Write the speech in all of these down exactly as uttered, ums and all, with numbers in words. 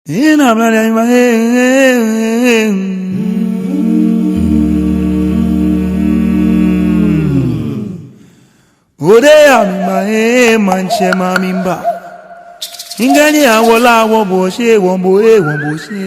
Ina mla ya ima, eh, eh, eh, eh. Ode ya mi ma, eh, maŋtsɛ ma mi ba. Ŋa ni awola wo bo she, wo bo, eh, wo bo she.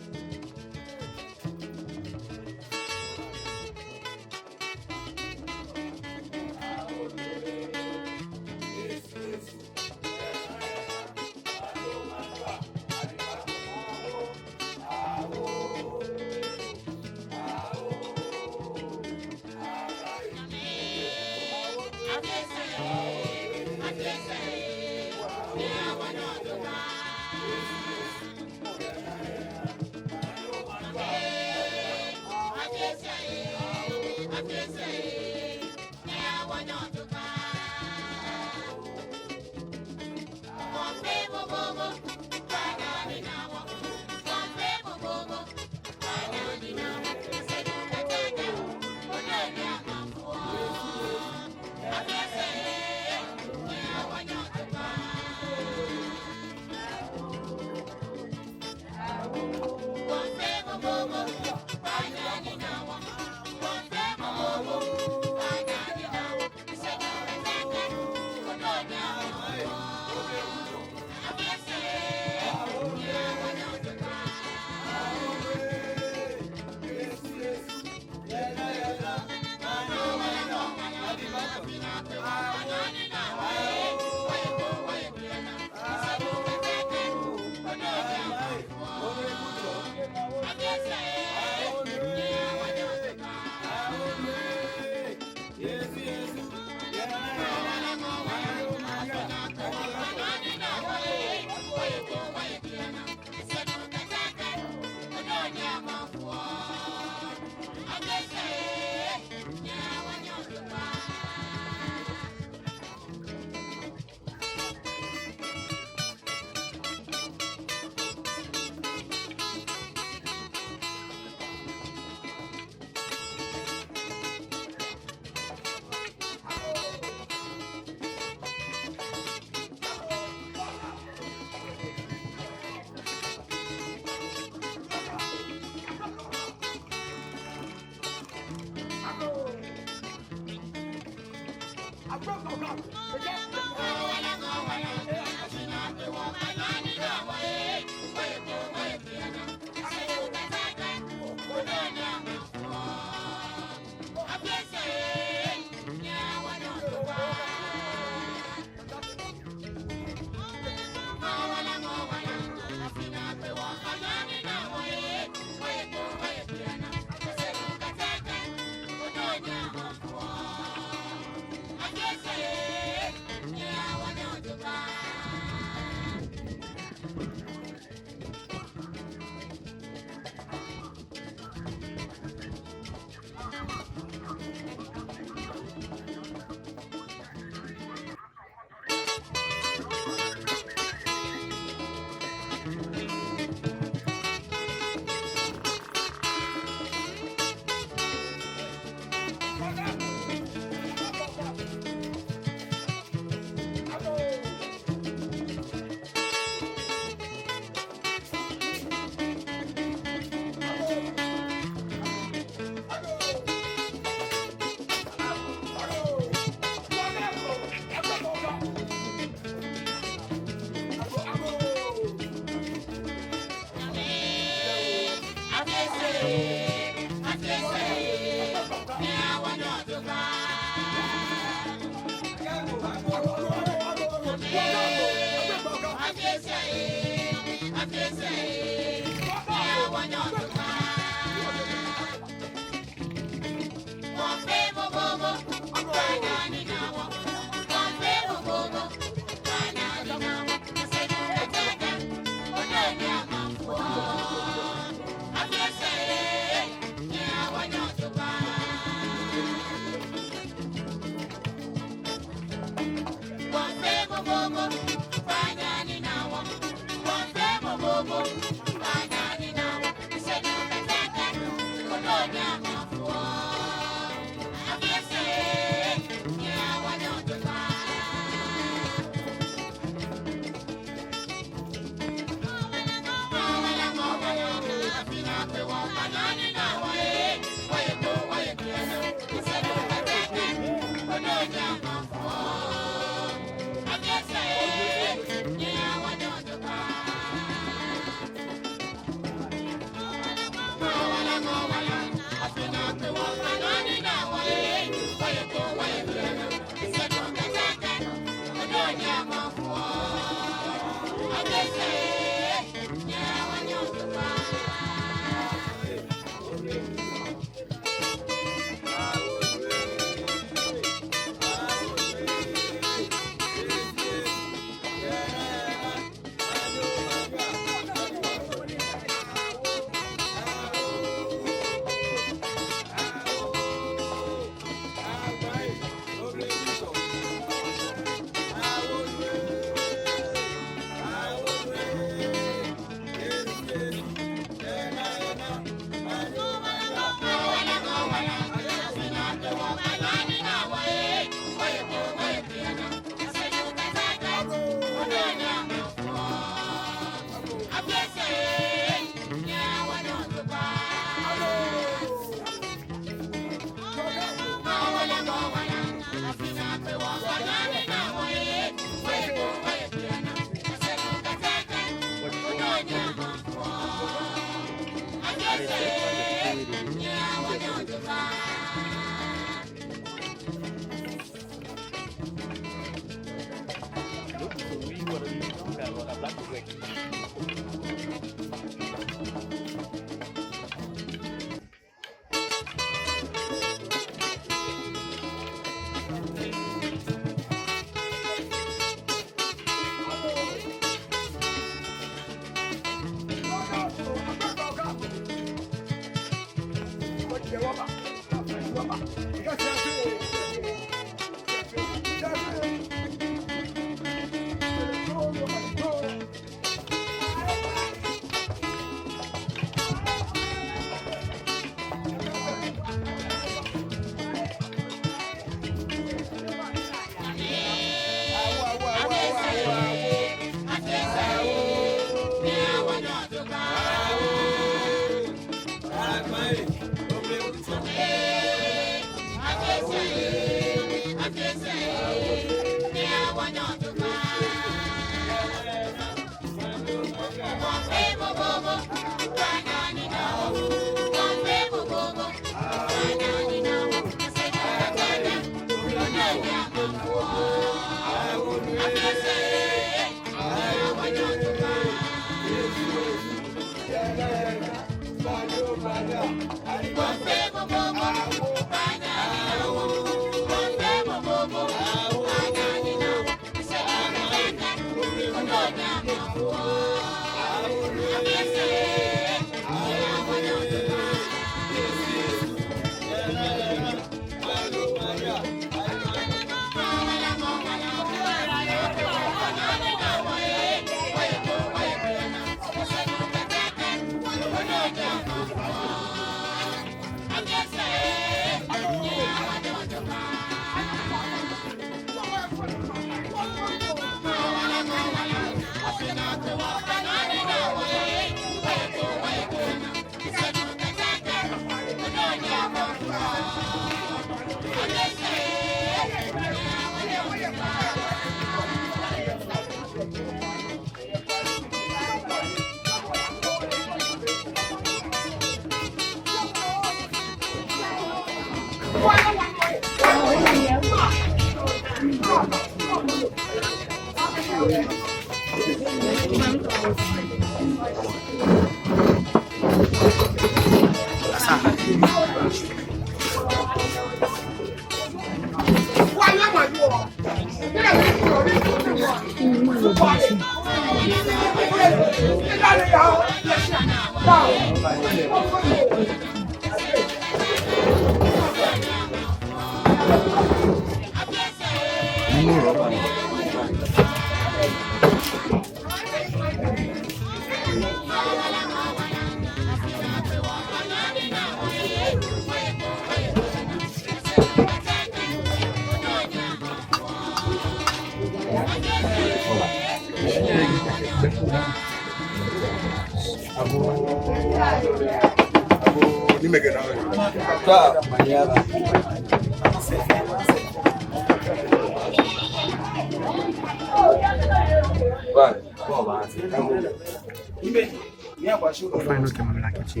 Ofainɛ, okɛ mla kɛtsi.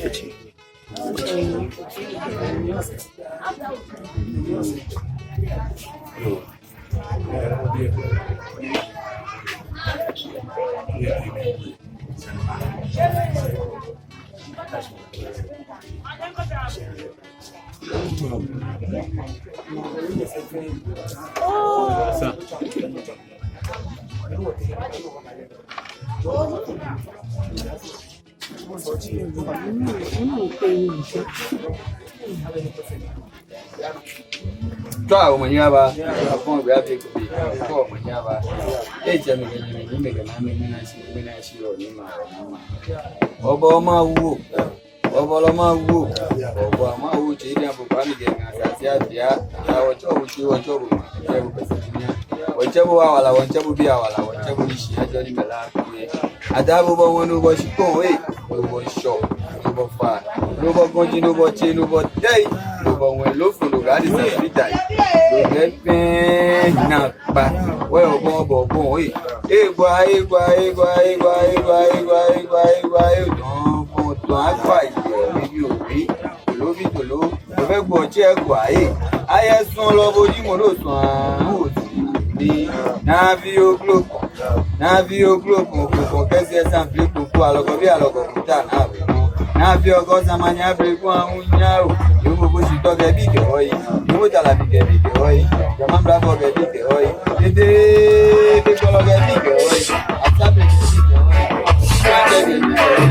Kɛtsi. Tswa omanye aba. Akɔn bia bi ko bi. Tswa omanye aba. Ee, tsɛ mi kɛ nyɛ, mi kɛ naa mi, mi naa shi, mi naa shi lɔ ni ma, ni ma. Obɔ ma wo. Obɔ lɔ ma wo. Obɔ ma wo tsɛ ida bo ba mi kɛ ŋa sa sia bia. Ya wo tsɔ wo tsɛ wo tsɔ bo ma. Tsɛ bo pɛsɛ nya. Wo tsɛ bo wa wala, wo tsɛ bo bi awala, wo tsɛ bo ni shi ya jɔ ni mɛla. Ada bo bɔ ŋwɛi, no bɔ shikpɔŋ, ee, no bɔ ŋshɔ, no bɔ faa, no bɔ gɔji, no bɔ tsei, no bɔ tɛi, no bɔ ŋwɛi, no fo, no gadi sa fita, no bɛ fɛɛ na kpa, wɛ obɔ bɔ bɔ, ee, ee gwa, ee gwa, ee gwa, ee gwa, ee dɔn, bɔ dɔn, agwa, ee, ee, ee, tolo bi tolo. Obɛ gbɔ tsɛ kwa, ee. Ayɛ sɔn lɔ bo ji mɔ no sɔn, aa, o ti ni. Naa vi o glo kɔn. Naa vi o glo kɔn, kɔn kɔn kɛsɛ san fli kɔn kɔn alɔgɔ bi alɔgɔ kɔn ta naa vi o. Naa vi o gɔ sama nya fli kɔn ahu nya o. Yo mo bo shi tɔ kɛ bi kɛ o yi. Yo mo tala bi kɛ bi kɛ o yi. Jama bla bɔ kɛ bi kɛ o yi. Dede, de kɔlɔ kɛ bi kɛ o yi. Asa bi kɛ bi kɛ o yi.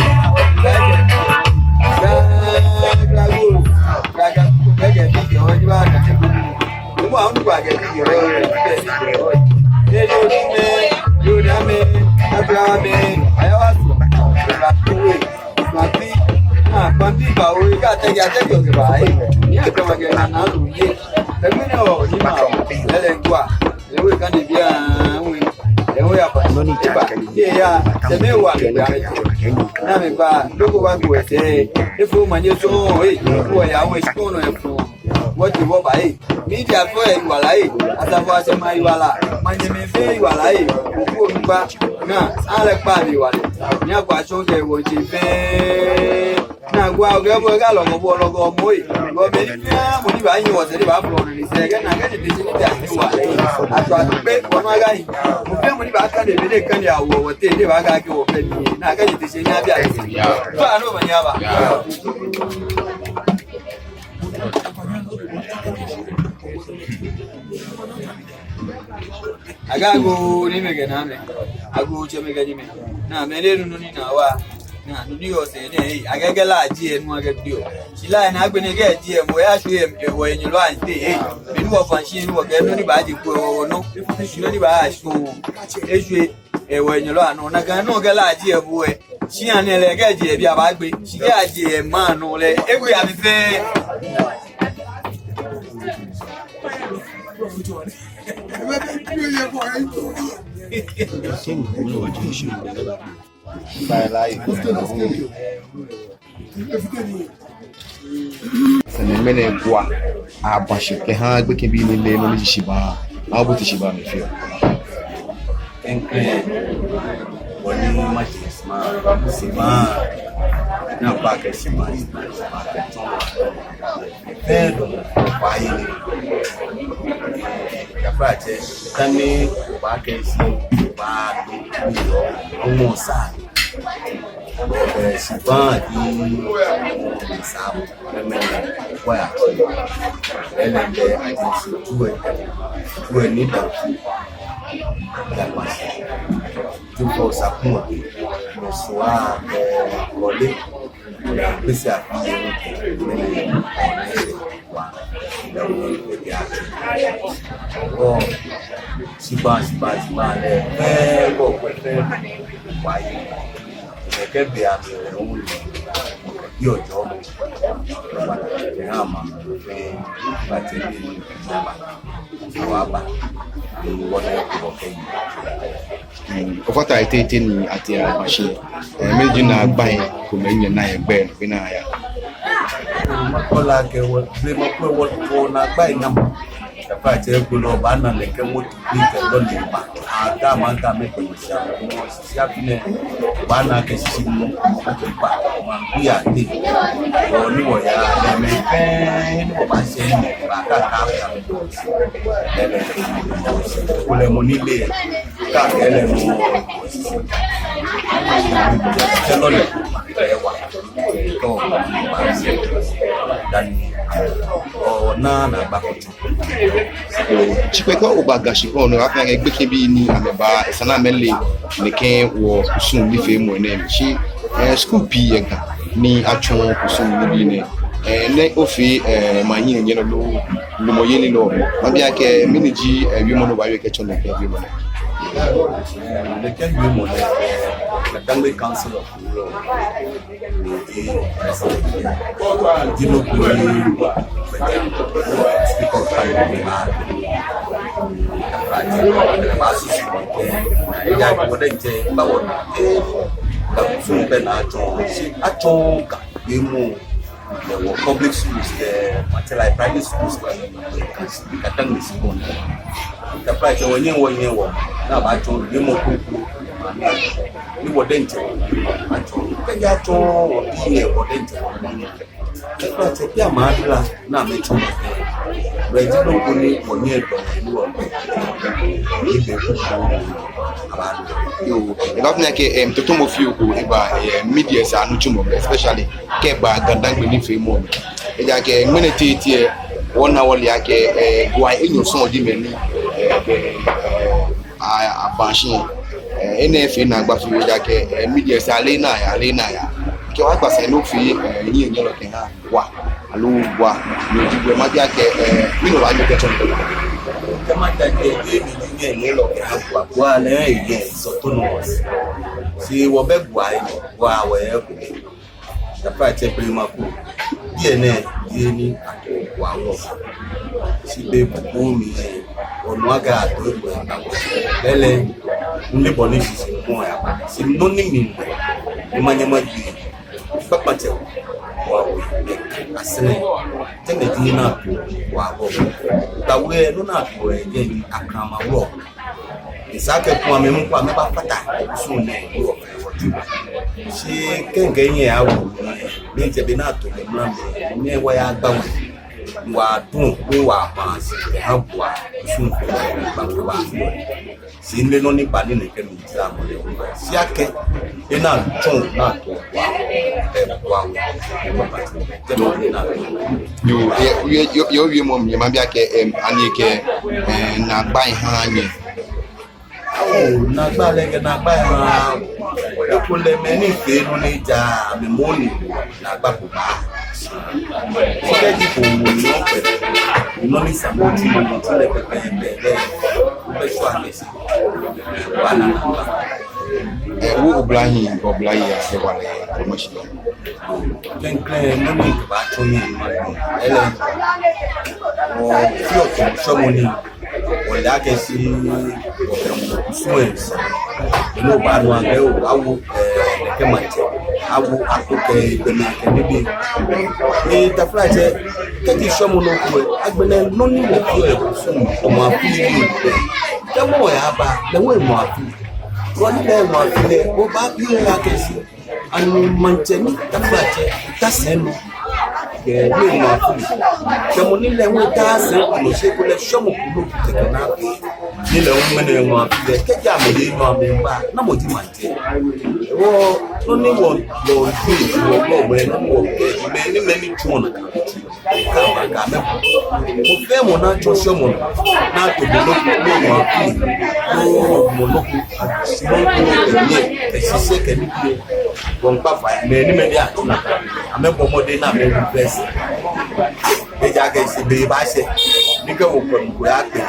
Ewe kane bia, ewe, ewe ya pa. Nɔ ni tsa kɛ ni. Ye ya, tɛmɛ wa mi ba. Na mi ba, loko wa ko ese. Efo manye so, eh, ko ya we ko no efo. What you want by? Media fo e wala e. Asa fo ase ma wala. Manye mi fe wala e. Ko ko ba. Na, ale pa mi wala. Nya kwa chonge wo ji fe. Na gwa oge bo ga lɔgɔ bo lɔgɔ mɔ e. Gɔmɛni fɛɛ mɔ ni baanyiɛ wɔsɛɛ ni baafolɔ nɔ ni sɛɛ kɛ na kɛ ni tee shi ni tee afi wa lɛ. Ato ato kpe wɔnɔ aga yi. Mɔ fɛɛ mɔ ni baakane be ni ekane awo wɔteŋ ni baakɛɛ akɛ wɔfɛɛ ni. Na kɛ ni tee shi ni abi afi. Tswa ni omanye aba. Agoo, agoo, nyɛmɛi kɛ naamɛi. Agoo, tsɛmɛi kɛ nyɛmɛi. Naamɛi, nɛɛ nɔ ni naa wa. Naa nɔ ni yɔɔ sɛɛ nɛɛ, eh, akɛɛ kɛ La ji enu akɛ biɔ. Shi La naa agbɛnɛ kɛ ji emu ya shwie emu, eh, wɔnyɛlɔ ante, eh. Mɛni wɔfã shi ni wɔkɛ nɔ ni baaji kpɔ wɔ nɔ. Nɔ ni baashi wɔ. Eshwie, eh, wɔnyɛlɔ anɔ. Nakai nɔŋŋ kɛ La ji emu, eh. Shi anɛ lɛ kɛ ji ebi abaagbe. Shi kɛ ji ema nɔ lɛ. Egbe abi fɛɛ. Sane mɛnɛ gua, abashi kɛha gbekɛbii ni le nɔ ni ji shibaa, abuti shibaa mli fioo. Ɛnkɛ, wɔ ni ma ji shibaa, shibaa, na ba kɛ shibaa, shibaa, shibaa kɛ tɔn. Fɛɛ dɔŋŋ, obaayeli. Taflatsɛ, tani obaakɛɛ shi, obaabi, ni yɔɔ, omɔ sa. Ɛɛ, shibaa ji, sa, mɛmɛ, wa ya. Ɛlɛ, ɛlɛ, ati shi tuwe, tuwe ni da. Da ma shi. Tuwe sa kuma. Mɔ sua, ɛɛ, kɔle. Gbese afi yɛ nɔ kɛ, mɛni yɛ, wa, lɛ wɔ, kɛ ya. Ɔ, shibaa, shibaa, shibaa lɛ, fɛɛ, bɔ, fɛɛ, fɛɛ, wa yi. Kɛ be a mi lɛ, wɔ yi. Yɔ jɔ mɔ. Wa, kɛ ha ma, fɛɛ, ba te bi, ba. Wa ba. Ni wɔ lɛ, wɔ kɛ yi. Ɔfata etete ni ati abashi. Ɛɛ, mɛni ji naagbai komɛi nyɛna yɛ gbɛ nɔ, bɔ ni aya? Makɛɛ lɛ akɛ wɔ, blema kpɛ wɔ, wɔ naagbai nyam. Kpaatsɛ, ekolɛ obaana lɛ kɛ moto ni kɛ lɔle ba. Aga maŋ, Gamɛi kɛ mɔ shia mɔ shia bi nɛɛ, obaana akɛ shishi mɔ, okɛ kpa, maŋ bi ate. Wɔ ni wɔyaa lɛ, mɛi fɛɛ ni wɔbaashɛ ni wɔbaa, kaka, kaka. Lɛ lɛ, ekolɛ mɔ ni le, kaka lɛ mɔ. Kɛ lɔle, ewa. Tɔ, dani, ɔ, naa, naagba ko tsɔ. Tsikpɛ kɛ oba Ga shikpɔŋ nɔ, afi akɛ gbekɛbii ni amɛba, esa ni amɛle nɛkɛ wɔkusum nifeemɔ nɛɛ mli. Shi, eh, skul pii yɛ Ga ni atsɔɔ kusum nibii nɛɛ. Eh, ni ofee, eh, maŋ hiɛnyiɛlɔ loo lumɔyeli lɛ, mabi akɛ mɛni ji, eh, wiemɔ ni obaawie kɛtsɔ nɛkɛ wiemɔ nɛɛ? Nɛkɛ wiemɔ nɛɛ, eh, Ga Dangme Council of Wulɔmɔ. Dino kuli speak of Kaliwa. Ba susu. Ya ko de je ba wo. Ka sun be na cho. Si a cho ka be mu. The public schools, the material private schools, ka tan ni si bon. Ka pa cho wonye wonye wo. Na ba cho ni mo ku ku. Ni wɔdɛŋ tsɛ wɔ, atsɔ. Kɛji atsɔ wɔ bi yɛ wɔdɛŋ tsɛ wɔ. Kɛkɛ atsɛ bi ama abila na amɛtsɔ wɔ. Bɛ ji loko ni wɔnyɛ dɔ ni wɔ. Ni bɛ ku aba. Yoo, eba fina kɛ, em, totomɔ fioo ko, eba, em, media sa nu tsumɔ, especially kɛba Ga Dangme nifeemɔ. Ejaakɛ ŋmɛnɛ tete, wɔna wɔle akɛ, eh, Ga enyɔ sɔŋŋ ji mɛi ni, eh, kɛ, eh, a, abashi. Eh, enɛ fee naagba fioo, ejaakɛ, eh, media sa ale naa ya, ale naa ya. Kɛ wɔkpa sane nɔ fɛɛ, eh, hiɛnyiɛlɔ kɛha Ga, aloo Ga, ni ji Ga, mabi akɛ, eh, mɛni obaanyɛ okɛtsɔ nɔ? Kɛ mabi akɛ, eh, mɛni ji hiɛnyiɛlɔ kɛha Ga, Ga lɛ, eh, is autonomous. Shi wɔbɛ Ga, eh, Ga wɔyɛ ko. Taflatsɛ Blema ko. Biɛ nɛɛ, biɛ ni ato Ga wɔ. Shi be bubu mli, onu akɛ ato egbɛ na wɔ. Lɛɛlɛŋ, mile bɔ ni shishi mɔ yaba. Shi nɔ ni mile, ni manyɛ majie. Kpakpatsɛ, Ga wɔ, Asere. Tɛŋŋ ji ni ato Ga wɔ. Tawe, nɔ ni ato, eh, ji Akrama wɔ. Esa akɛ kɛ amɛ mɔ ko amɛbafata kusum nɛɛ, wɔ, wɔtsu. Shi kɛ ŋkɛ nyɛ awo, mitsɛ be ni ato lɛ mla mli, ni wɔyagba wɔ. Wɔtsu, wɔba shi, eha Ga kusum ko, ba ko ba. Shi mile nɔ ni ba ni nɛkɛ mli tila mɔ lɛ. Shi akɛ, ena tsɔ, na to, Ga, eh, Ga, Ga, Ga, Ga. Yoo, yɛ, yɛ, yɛ, yɛ wiemɔ mli, mabi akɛ, em, ani kɛ, eh, naagba eha nyɛ. Oo, naagba lɛ kɛ naagba eha. Ekolɛ mɛi ni fee nɔ ni ja, amɛ mɔ ni naagba ko ba. Shi kɛji ko mu nɔ pɛ, nɔ ni sa mɔ ti, mɔ ti lɛ pɛpɛɛpɛ lɛ, obɛ shwa kɛ shi. Wa na naagba. Eh, wo oblahii, oblahii, akɛ wale promotion. Klɛŋklɛŋ, nɔ ni kɛba tsɔ nyɛ, ele. Oo, fioo kɛ shɔmɔ ni. Ole akɛ shi, wɔkɛ mɔ kusum ɛ. Eno ba nu akɛ, oo, awo, eh, nɛkɛ maŋtsɛ. Awo, ako kɛ, gbɛnaa kɛ nibii. Ni taflatsɛ, kɛji shɔmɔ nɔ ko, agbɛnɛ nɔ ni wɔfeɔ yɛ kusum, omɔ afi ni. Kɛ mɔ yaba, lɛ hu emɔ afi. Wɔ ni lɛ emɔ afi lɛ, obaabi lɛ akɛ shi. Ani maŋtsɛ ni taflatsɛ ta sɛi nɔ. Kɛ ni emɔ afi. Kɛ mɔ ni lɛ hu ta sɛi nɔ shi ekolɛ shɔmɔ ko nɔ ko kɛkɛ na. Ni lɛ hu mɛni emɔ afi lɛ. Kɛji amɛye nɔ amɛba. Namɔ ji maŋtsɛ. Wɔ, nɔ ni wɔ, wɔ, wɔ, wɔ, wɔ, nɔ ni wɔkɛ, mɛi ni, mɛi ni tsuɔ naa. Kaba ka mɛ. Mɔ fɛɛ mɔ ni atsɔ shɔmɔ ni ato bo nɔ ko, nɔ mɔ afi, nɔ mɔ nɔ ko, ashi nɔ ko, kɛ nyɛ, kɛ shishi kɛ nibii. Wɔŋkpa fai, mɛi ni mɛi ni atsɔ naa, amɛbɔ mɔdɛŋ ni amɛ invest. Ejaakɛ shi be baashɛ, ni kɛ wɔkpɛ mɔ ko yakpe.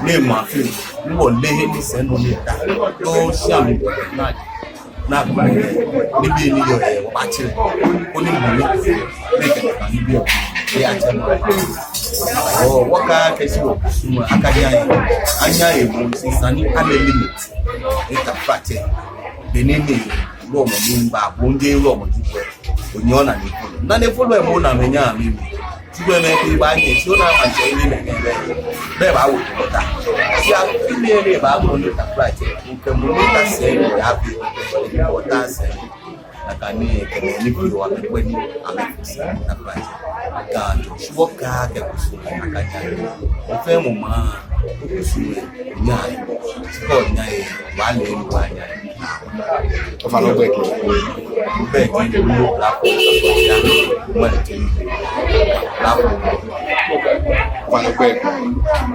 Ni maŋ fɛɛ, ni wɔle he ni sɛi nɔ ni ta. Tɔ shia mli na, na nibii ni yɔɔ yɛ, wɔbaatsɛ. Koni mɔ ni, ni kɛ nibii yɔɔ, ni atsɛ mɔ. Oo, wɔkakɛɛ shi wɔkusum, akanyɛ, anyɛ mɔ shi sani ale limit. Ni taflatsɛ. Be ni ni, wulɔmɔ ni ba, bo ŋje wulɔmɔ ji bo. Onyɛ ona ni folo. Na ni folo ɛ mɔ na mɛi nyɛ amɛmli. Gbɛ mɛi pii baanyɛ, shi ona maŋtsɛyeli nɛɛ, bɛ, bɛ baawo tɔta. Shi afi nɛɛ ni baamɔ ni takra tsɛ, okɛ mɔ ni ta sɛɛ ni yaabi, ni bɔ ta sɛɛ. Nakai ni kɛ mɛi ni bi wɔ amɛkpɛ ni amɛfee sɛɛ ni takra tsɛ. Ga jɔ, shi wɔkɛɛ akɛ kusum nakai nya. Ofee mɔ ma, kusum nya. Shi kɛ onya yɛ, wɔle ni wɔnya yɛ. Ofainɛ ogbɛi kɛ? Ogbɛi ji Numo Blako Akotia Ŋmɛnɛ Tulu. Blako. Ofainɛ ogbɛi kɛ?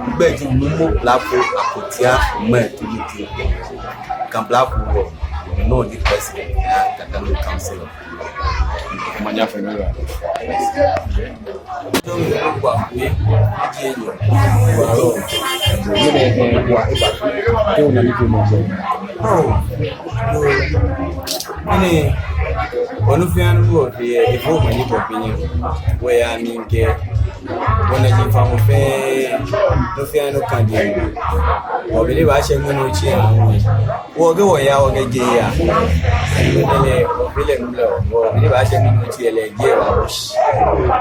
Ogbɛi ji Numo Blako Akotia Ŋmɛnɛ Tulu. Ga Blako wɔ, no the president, ya, Ga Kano Council. Omanye fɛɛ ni wa. Mɛni, onu fɛɛ nɔ ni wɔfee, efɔ omanye bɔ fɛɛ ni wɔya ni kɛ wɔnaji famo fɛɛ, nɔ fɛɛ nɔ kã je. Wɔbɛ ni baashɛ ŋmɛnɛ otsi ya. Wɔkɛ wɔya, wɔkɛ je ya. Ele, wɔfee lɛ ŋmɛnɛ, wɔbɛ ni baashɛ ŋmɛnɛ otsi lɛ, je wa.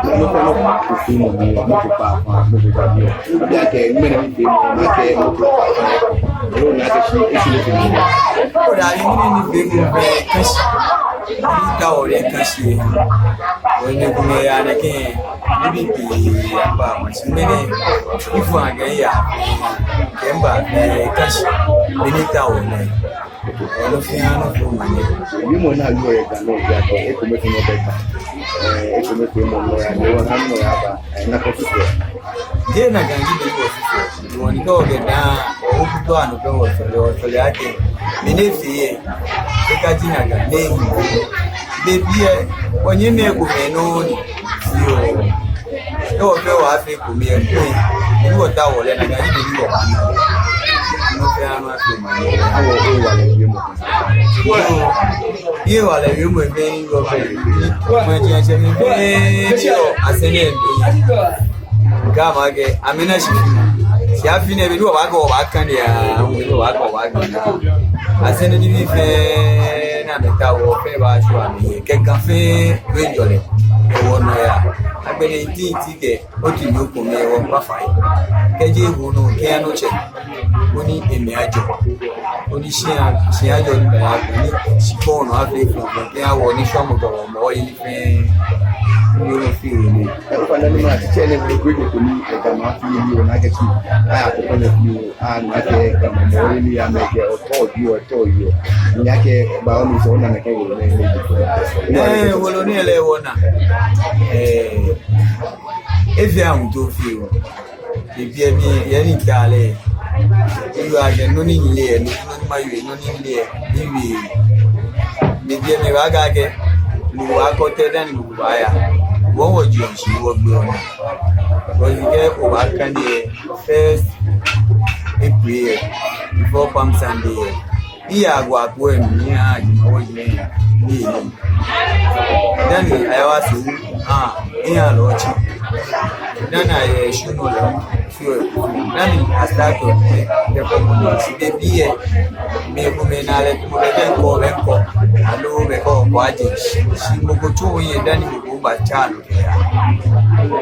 Nɔ ko nɔ ko fee mɔ ni, nɔ ko kpakpa, nɔ ko kpakpa. Bi akɛ, ŋmɛnɛ mifee mɔ, makɛɛ, nɔ ko kpakpa. Elo, nakai shi, esi lɛ fee mɔ. Oda, ni mɛni mifee mɔ, bɛ, kã shi. Mitao lɛ kã shi. Wɔnyɛ kome ya nɛkɛ, nibii pii yakpa, shi ŋmɛnɛ, ifo akɛ ya, kɛ mba, bɛ, kã shi. Mɛni mitao nɛ. Onu fɛɛ nɔ fɛɛ omanye. Wiemɔ ni ayɔɔ yɛ Ga nɔ ji akɛ, ekomefeemɔ bɛ Ga. Ɛɛ, ekomefeemɔ nɔyaa, ni wɔha nɔyaa aba, ɛɛ, nakai fufɔ. Jeee nakai ji bɔ fufɔ. Wɔ ni kɛ wɔkɛ daa, wɔ hu kutɔ anɔ pɛ wɔsɔle, wɔsɔle akɛ. Mɛni efee yɛ, ekaji nakai, ni ehi. Be biɛ, wɔnyɛmɛi komɛi nɔ ni. Yoo. Kɛ wɔfɛɛ wɔfee ekome ekoŋŋ, ni wɔtao lɛ nakai ji bɔ ni wɔ. Nɔ fɛɛ nɔ afee omanye. Awo, owala wiemɔ. Owala wiemɔ bɛ ni wɔfee. Maŋtsɛ, maŋtsɛmɛi fɛɛ, asɛɛ nɛɛ. Ga maŋ kɛ, amɛna shi. Shi afi nɛɛ bɛ ni wɔbaakɔ, wɔbaakane ya, wɔbaakɔ, wɔbaakane ya. Asɛɛ nɛɛ nibii fɛɛ ni amɛtao fɛɛ baashwa amɛ. Kɛ Ga fɛɛ, bɛ jɔlɛ. Kɛ wɔnɔyaa. Agbɛnɛ nti nti kɛ, oti nɔ ko mli wɔ kpa fai. Kɛji ewo nɔ kɛ ano tsɛ. Koni emli ajɔ. Koni shia, shia ajɔ ni bɛ ya koni shikpɔŋ nɔ afee fɔŋfɔŋ kɛ awɔ ni shwamɔ tɔ wɔ mɔ yi fɛɛ. Ni wɔ fɛɛ ni. Ɛ, ofainɛ ni maŋtsɛ nɛɛ wɔ gbɛ koni ɛ Ga maŋ fɛɛ ni wɔ na kɛ shi. Aya to kɔnɛ fɛɛ. Ah, nakai Ga maŋ mɔ ni amɛkɛ otɔ bi otɔ yo. Ni akɛ ba onu so na nakai wolo nɛɛ nɛɛ. Ɛɛ, wolo nɛɛ lɛ wɔna. Ɛɛ, efee ahuntoo fee wɔ. Ebiɛ mi yɛ ni ta lɛ. Ewa akɛ nɔ ni le, nɔ ni ma yo, nɔ ni le, ni we. Ebiɛ mi ba ga akɛ. Ni wa kɔ tɛ dani Baya. Wɔ wɔ jio shi wɔ gbɛ wɔ. Wɔ yi kɛ obaakane first April before Palm Sunday. Iya agwa kwe ni ya ji ma wɔ jio ni. Dani ayawa su a iya lɔtsi. Dani ayɛ shi nɔ lɛ. Dani a start to take the common. Shi be biɛ. Mi ko mi na lɛ ko mi bɛ kɔ bɛ kɔ. Alo bɛ kɔ kɔ aje. Shi mɔ ko tsu yɛ dani mɔ ko ba tsa lɔ.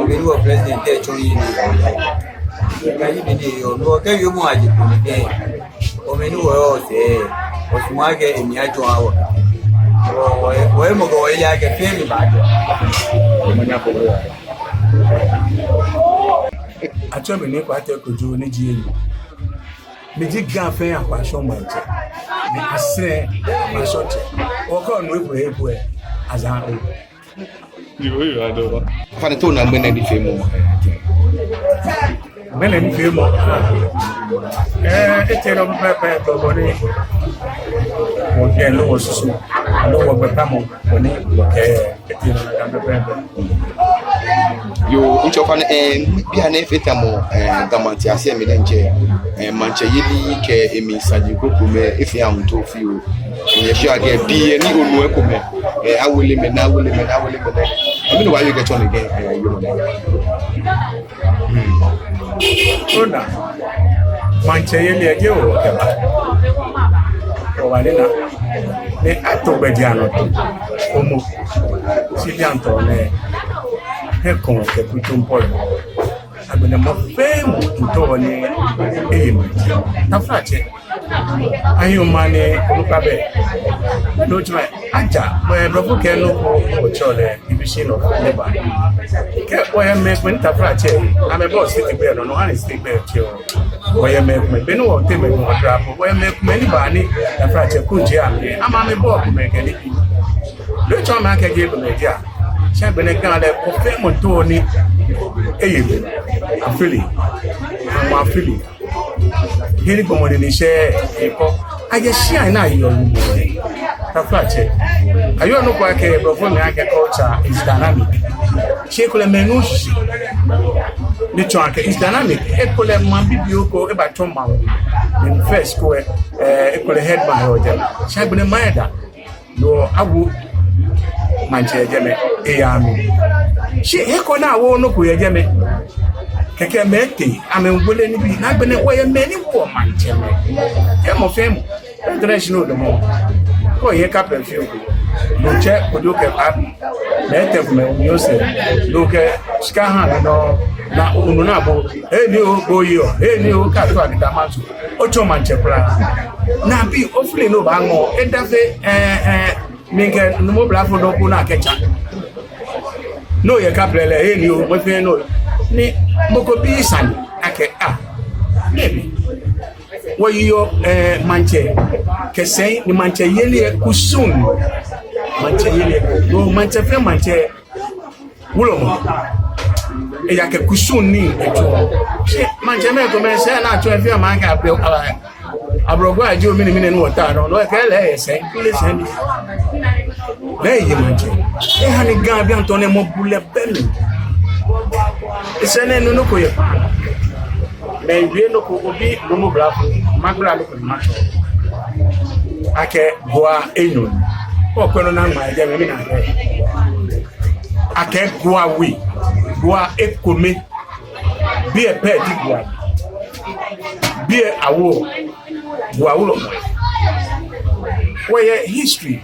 Obi ni wɔ president tɛ tsɔ yi ni. Ka yi bi ni yɔ, no kɛ yɔ mɔ aje ko ni kɛ. Omi ni wɔ yɔ sɛɛ, osumɔ akɛ emli ajɔ awɔ. Wɔ, wɔ, wɔ mɔ ko wɔ ya kɛ fɛɛ mli baajɔ. Mɔ nya ko wɔ. Atsɛɔ mi Nii Kwatey Kojo ni ji eyi. Miji Ga fɛɛ Akwashɔŋ maŋtsɛ. Ni Asere Akwashɔŋtsɛ. Okɔ nu ebu ebu ɛ. Azan o. Yoo, yoo, adɔ. Ofainɛ, te ona ŋmɛnɛ nifeemɔ? Ŋmɛnɛ nifeemɔ. Ɛɛ, etee nɔ pɛpɛɛpɛ tɔ bɔ ni. Wɔkɛ loo wɔsusu. Aloo wɔgbɛ tamɔ. Bɔ ni wɔkɛ. Yoo, ntsɛ ofainɛ, ɛɛ, bianɛ efee tamɔ, ɛɛ, Ga maŋtiase mli diɛŋtsɛ, ɛɛ, maŋtsɛyeli kɛ emli saji krokomɛi efee ahuntoo fioo. Ni yɛ shi akɛ biɛ ni onu ekomɛi, ɛɛ, awele mɛi nɛɛ, awele mɛi nɛɛ, awele mɛi nɛɛ. Mɛni obaayɔse kɛtsɔ nɛkɛ, ɛɛ, yoo nɛɛ? Ona, maŋtsɛyeli ɛ jeee wɔ kɛba. Wɔba ni na. Ni ato gbɛjianɔtoo. Omo. Shi bianɛ tɔ nɛɛ. Heko kɛ kutumpɔlɔ. Agbɛnɛ mɔ fɛɛ mɔ ntao ni eye mli. Taflatsɛ. Ayi omanye, onukpa bɛ. No tsɔɔ akɛ, aja, mɔ yɛ blɔfo kɛ nɔ ko, otsɔɔ lɛ, division of labor. Kɛ wɔyɛ mɛi komɛi ni taflatsɛ, amɛbɔ state gbɛi nɔ, no hani state gbɛi tsɛ o. Wɔyɛ mɛi komɛi, be ni wɔtee mɛi komɛi atra po, wɔyɛ mɛi komɛi ni baa ni taflatsɛ kuŋ jɛ amɛ, amɛ amɛbɔ komɛi kɛ nibii. Lɛ tsɔɔ amɛ akɛ jeee gbɔmɛi ji amɛ. Shi agbɛnɛ Ga lɛ, mɔ fɛɛ mɔ ntao ni eye mli. Afili. Amɛ afili. He ni gbɔmɔ nine shɛɛɛ, ekɔ. Ayɛ shia ni ayɔɔ lumɔ. Taflatsɛ. Ayɔɔ nɔ ko akɛ, blɔfo mli akɛ culture is dynamic. Shi ekolɛ mɛi nɔ shishi. Ni tsɔɔ akɛ is dynamic. Ekolɛ maŋ bibioo ko, ebatsɔ maŋ. Ni first ko, eh, ekolɛ headman yɔɔ jɛmɛ. Shi agbɛnɛ maŋ lɛ da. No awo maŋtsɛ yɛ jɛmɛ, eya mli. Shi he ko ni awo nɔ ko yɛ jɛmɛ. Kɛkɛ mɛi tee, amɛwole nibii, ni agbɛnɛ wɔyɛ mɛi ni woɔ maŋtsɛmɛi. Kɛ mɔ fɛɛ mɔ, international dɔmɔ. Kɛ oyɛ kapɛn fioo ko. No tsɛ, kojo kɛ paapu. Mɛi tee komɛi, onyiɛ osɛɛ. No kɛ shika ha nɔ, ni onu ni abo. He ni o, bo yi o. He ni o, kɛ ato akita maŋ so. Otsɔ maŋtsɛ kwraa. Ni bii, ofili ni obaaŋɔ, eda fe, eh, eh, mikɛ nuumo blafo dɔŋŋ ko ni akɛtsa. Ni oyɛ kaplɛlɛ, he ni o, mɔ fɛɛ ni o. Ni mɔ ko bi sane, akɛ, ah, maybe. Wɔyɔɔ, eh, maŋtsɛ, kɛ sɛi, ni maŋtsɛyeli yɛ kusum. Maŋtsɛyeli yɛ, no maŋtsɛ fɛɛ maŋtsɛ. Wulɔmɔ. Eya kɛ kusum ni etsɔɔ. Shi maŋtsɛmɛi komɛi sɛɛ ni atsɔɔ efee maŋ kɛ ablɔ, ablɔ, ablɔgɔ aji o mɛni mɛni ni wɔta nɔ. No ekɛɛ lɛ eyɛ sɛi, kulɛ sɛi ni. Lɛ eye maŋtsɛ. Eha ni Ga bianɛ tɔɔ nɛɛ mɔ bulɛ bɛ mli. Esɛɛ nɛɛ nɔ ko yɛ. Mɛi wie nɔ ko obi nuumo blafo. Magbala nɔ ko ni matsɔɔ. Akɛ Gua enyɔ. Kɔ kwɛ nɔ ni aŋma yɛ jɛmɛ mli ni akɛɛ. Akɛ Gua We, Gua ekome. Biɛ pɛ ji Gua. Biɛ awo Gua wulɔmɔ. Wɔyɛ history.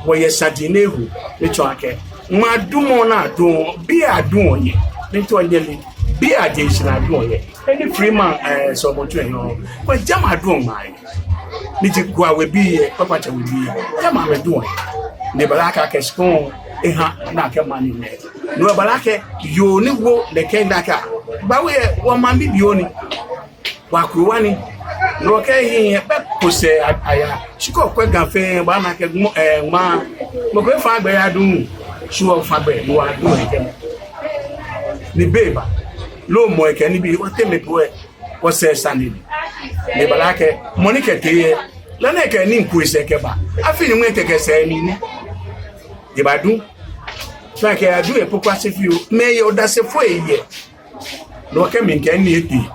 Wɔyɛ saji ni eho ni tsɔɔ akɛ ŋmaadumɔ ni aduɔ, biɛ aduɔ yɛ. Ni tsɔɔ nyɛmi, biɛ aje shi ni aduɔ yɛ. Eni Freeman, eh, sɔɔmɔ tsu enyɔ. Kɔ jɛmɛ aduɔ ŋmaa yɛ. Ni ji Gua We bii yɛ, Kpakpatsɛ We bii yɛ. Jɛmɛ amɛduɔ yɛ. Ni ebala akɛ shikpɔŋ eha ni akɛ maŋ nɛɛ. No ebala akɛ yoo ni wo lɛ kɛ ni akɛ. Gbawe yɛ, wɔmaŋ bibioo ni. Wɔkrowa ni. No kɛ hiɛ bɛ ko sɛɛ a-, aya. Shi kɔ kwɛ Ga fɛɛ, wɔna akɛ ŋmɔ, eh, ŋmaa. Mɔ ko efa gbɛ yadu. Shi wɔfa gbɛ, no wɔadu yɛ jɛmɛ. Ni be ba. Loo mɔ ekɛ nibii, wɔtee mli po yɛ. Wɔsɛɛ sane ni. Ni ebala akɛ, mɔ ni kɛtee yɛ, lɛ nɛɛ kɛ nii ko esɛɛ kɛba. Afii ni ŋmɛɛ tɛ kɛ sɛɛ mli ni. Ebadu. Tsɔɔ akɛ adu yɛ po kwraa shi fioo. Mɛi yɛ odasefoi yɛ. No kɛ mikɛ nii etee.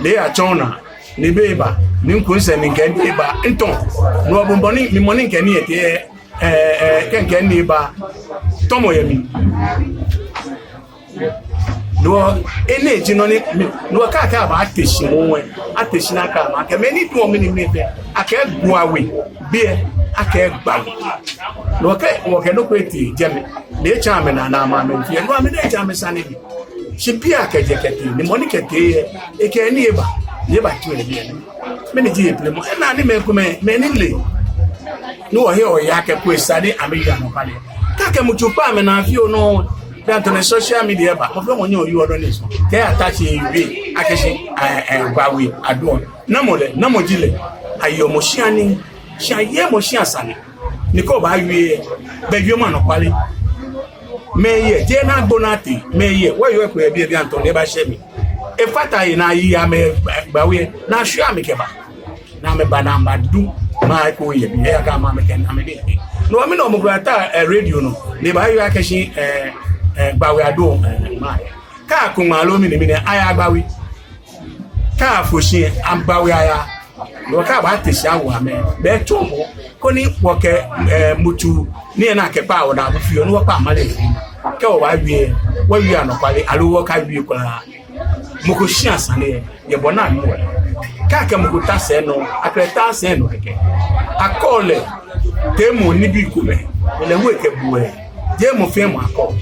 Lɛ eyatsɔ naa. Ni be ba. Ni ŋku misɛɛ mikɛ nii eba. Ntɔ. No bɔ ni, mi mɔ ni mikɛ nii etee yɛ. Eh, eh, kɛ mikɛ nii eba. Tɔmɔ yɛ mli. No, enɛ ji nɔ ni, mi, no kɛ akɛ abaate shi moŋ lɛ, ate shi ni akɛɛ amɛ akɛ, mɛi ni duɔ mɛni mɛni fɛɛ, akɛ Gua We, biɛ, akɛ Gbawe. No kɛ, wɔkɛ nɔ ko etee jɛmɛ, ni etsɛ amɛnaa ni amɛ amɛfee, no amɛ ni etsɛ amɛ sane ni. Shi biɛ akɛjɛ kɛtee, ni mɔ ni kɛtee yɛ, ekɛ nii eba, ni ebatsu yɛ biɛ ni. Mɛni ji eblema? Ena ni mɛi komɛi, mɛi ni le. Ni wɔhe wɔya kɛ ko esa ni amɛye anɔkwale. Kɛ akɛ musu kpa amɛnaa fioo nɔ, bianɛ tɔɔ nɛɛ social media ba. Mɔ fɛɛ mɔ nyɛɔ oyɔɔ dɔŋŋ ni so. Kɛ ata shi ewie, akɛ shi, eh, eh, Gbawe aduɔ. Namɔ lɛ, namɔ ji lɛ. Ayɔɔ mɔ shia ni, shia yɛ mɔ shia sane. Ni kɛ obaawie, bɛ wiemɔ anɔkwale. Mɛi yɛ, jeee ni agbo ni atee, mɛi yɛ, wɔyɔɔ eko yɛ biɛ bianɛ tɔɔ ni ebashɛ mli. Efata he ni ayi amɛ Gbawe, ni ashwie amɛ kɛba. Ni amɛba ni amɛbadu, maŋ ko yɛ biɛ, eya kɛ amɛ amɛkɛ, amɛ ni. No mli nɔ mɔ ko ata, eh, radio nɔ, ni ebawie akɛ shi, eh, eh, Gbawe aduɔ, eh, maŋ. Kɛ aku ŋmaa loo mɛni mɛni, aya Gbawe. Kɛ afo shi, amɛ Gbawe aya. No kɛ abaate shi awo amɛ. Bɛ tsɔɔmɔ. Koni wɔkɛ, eh, musu. Ni ena akɛ kpa wɔ ni abu fioo. Ni wɔkpa amale. Kɛ wɔbaawie. Wɔwie anɔkwale. Aloo wɔkawie kwraa. Mɔ ko shia sane. Yɛ bɔ ni anu wɔ. Kɛ akɛ mɔ ko ta sɛɛ nɔ. Akɛ ta sɛɛ nɔ kɛkɛ. Akɔ lɛ. Te mɔ nibii komɛi. Lɛ hu ekɛ buɔ. Jeee mɔ fɛɛ mɔ akɔ.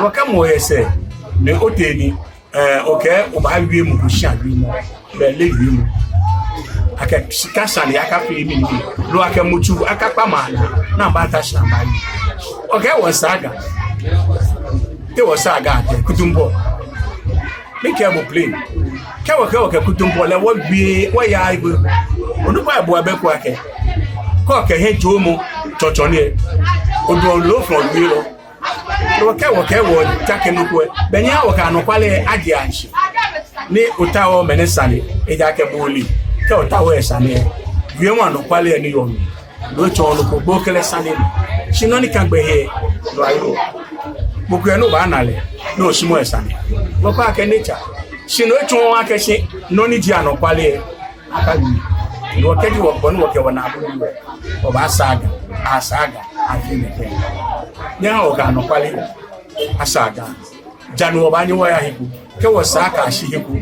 Wɔkɛ mɔ yɛ sɛɛ, ni otee ni, eh, okɛɛ obaawie mɔ ko shia wiemɔ, belɛ wiemɔ. Akɛ shika sane akafee mɛni, loo akɛ mutsu akakpa maŋ naa, ni abaata shi ni abaawie. Okɛɛ wɔsaa Ga. Te wɔsaa Ga tɛŋŋ, kutumpɔɔ. Mikɛɛ bo plain. Kɛ wɔkɛɛ wɔkɛ kutumpɔɔ lɛ, wɔwie, wɔya ebo. Onukpa ebua bɛ ko akɛ, kɛ okɛ hiɛjoomɔ tsɔtsɔ nii lɛ, oduɔ loo fɔŋ wielɔ. Wɔkɛɛ wɔkɛɛ wɔjaa kɛ nɔ ko lɛ, belɛ nyɛhaa wɔkɛ anɔkwale lɛ ajie ashishi. Ni otaoɔ mɛni sane, ejaakɛ bo ole. Kɛ otaoɔ esane lɛ, wiemɔ anɔkwale lɛ ni yɔɔ mli. Loo etsɔɔ nɔ ko, bo okɛɛ lɛ sane ni. Shi nɔ ni kã gbɛ he, no ayi. Mɔ ko yɛ ni obaana lɛ, ni osumɔɔɔ esane. Wɔkɛɔ akɛ nature. Shi no etsɔɔɔ akɛ shi nɔ ni ji anɔkwale lɛ, akawie. Ni wɔkɛji wɔ bɔ ni wɔkɛ wɔnaabu wie lɛ, wɔbaasaa Ga, asaa Ga, afee nɛkɛ. Nyɛhaa wɔkɛ anɔkwale asaa Ga. Ja ni wɔbaanyɛ wɔya he ko. Kɛ wɔsaa kɛyashi he ko,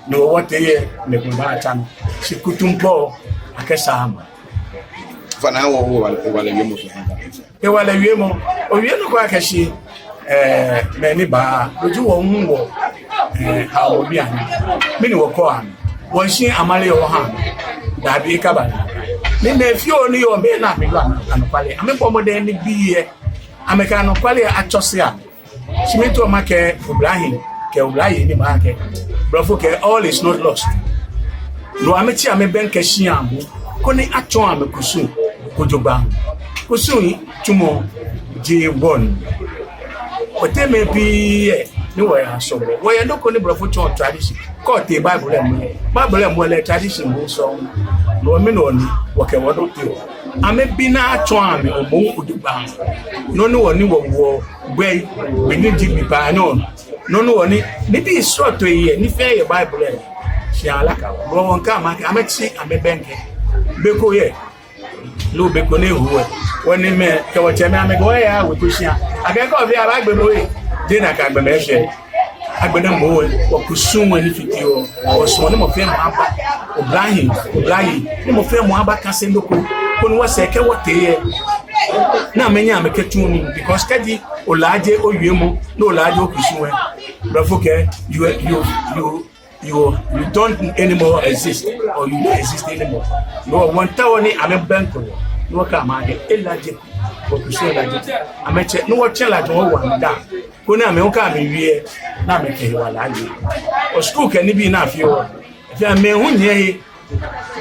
ni wɔ wɔtee yɛ, ni ko baatsa nɔ. Shi kutumpɔɔ akɛsaa maŋ. Ofainɛ wɔ, wɔ, wɔ, wɔle wiemɔ fɛɛ. Ewɔle wiemɔ, owie nɔ ko akɛ shi, eh, mɛni baa, loo ji wɔ hu wɔ, eh, ha wɔbii amɛ. Mɛni wɔkɛɔ amɛ. Wɔshi amale wɔha amɛ. Dabi ekaba. Ni mɛi fioo ni yɔɔ mɛi ni amɛle anɔkwale. Amɛbɔ mɔdɛŋ ni bii lɛ, amɛkɛ anɔkwale lɛ atsɔse amɛ. Shi miitao makɛɛ oblahii kɛ oblayei ni baakɛɛ, blɔfo kɛɛ, all is not lost. No amɛtsi amɛbɛŋkɛ shia moŋ, koni atsɔɔ amɛ kusum ko jogbaŋŋ. Kusum tsumɔ ji wɔŋ. Wɔteŋ mɛi pii yɛ ni wɔyɛ asɔmɔ. Wɔyɛ nɔ ko ni blɔfo tsɛɔ tradition. Kɛ otee Bible lɛ mli, Bible lɛ mli lɛ tradition moŋ sɔŋŋ. No mli nɔ ni wɔkɛ wɔnɔ teɔ. Amɛbi ni atsɔɔ amɛ moŋ ko jogbaŋŋ. Nɔ ni wɔ ni wɔwoɔ gbɛi, gbɛ ni ji gbi kpaanyɔ. Nɔ ni wɔ ni, nibii srɔtoi yɛ, ni fɛɛ yɛ Bible lɛ. Shi alaka wɔ. Wɔ wɔŋkɛɛ amɛ akɛ, amɛtsi amɛbɛŋkɛ. Be ko yɛ. Loo be ko ni eho wɔ. Wɔniimɛi, kɛ wɔtsɛmɛi amɛkɛ wɔ yaaa weku shia. Akɛ kɛ ofee abaagbe bo lɛ. Jeee nakai gbɛ mɛi fɛɛ. Agbɛnɛ moŋ lɛ, wɔkusum lɛ ni fiteɔ. Wɔsumɔɔ ni mɔ fɛɛ mɔ aba. Oblahii, oblayei. Ni mɔ fɛɛ mɔ abakase nɔ ko. Koni wɔsɛɛ kɛ wɔtee yɛ. Ni amɛnyɛ amɛkɛtsu nii. Because kɛji olaaje owiemɔ, ni olaaje okusum lɛ, blɔfo kɛɛ, you, you, you, you, you don't anymore exist, or you don't exist anymore. No, wɔŋtao ni amɛbɛŋkɛ wɔ, ni wɔkɛɛ amɛ akɛ, elaaje, wɔkusum laaje. Amɛtsɛ, ni wɔtsɛ laaje wɔ wɔ amɛdaaŋ. Koni amɛ hu kɛ amɛwie, ni amɛkɛ hewalɛ awie. Wɔ school kɛ nibii ni afeɔ wɔ. Fɛɛ amɛ hu nyiɛ he.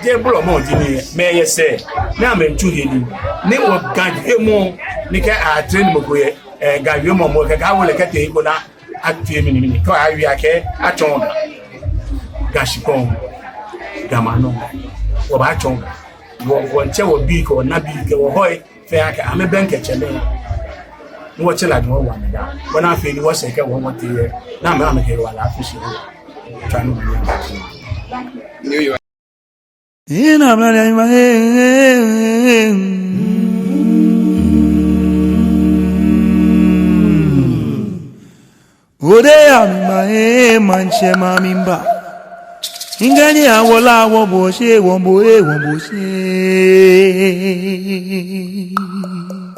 Jeee blɔmɔ ji nii, mɛi yɛ sɛɛ, ni amɛmiitsu he nii, ni wɔ Ga wiemɔ, ni kɛ a-train mɔ ko yɛ, eh, Ga wiemɔ mli, kɛ awo lɛ kɛtee he ko ni afee mɛni mɛni, kɛ awie akɛ atsɔɔ Ga, Ga shikpɔŋ, Ga maŋ nɔ, wɔbaatsɔɔ Ga, wɔ, wɔŋtsɛ wɔbii kɛ wɔnabii kɛ wɔhɔi, fɛɛ akɛ amɛbɛŋkɛ tsɛmɛi, ni wɔtsɛ laaje wɔ wɔ amɛdaaŋ, bɔ ni afee ni wɔsɛɛ kɛ wɔ wɔtee yɛ, ni amɛ amɛkɛ hewalɛ afi shi wɔ. Tswa ni wɔnyɛ amɛtsu. Ina mla ni ma, eh, eh, eh, eh. Ode ya mi ma, eh, maŋtsɛ ma mi mba. Ngani awola wo bo she, wo bo, eh, wo bo she.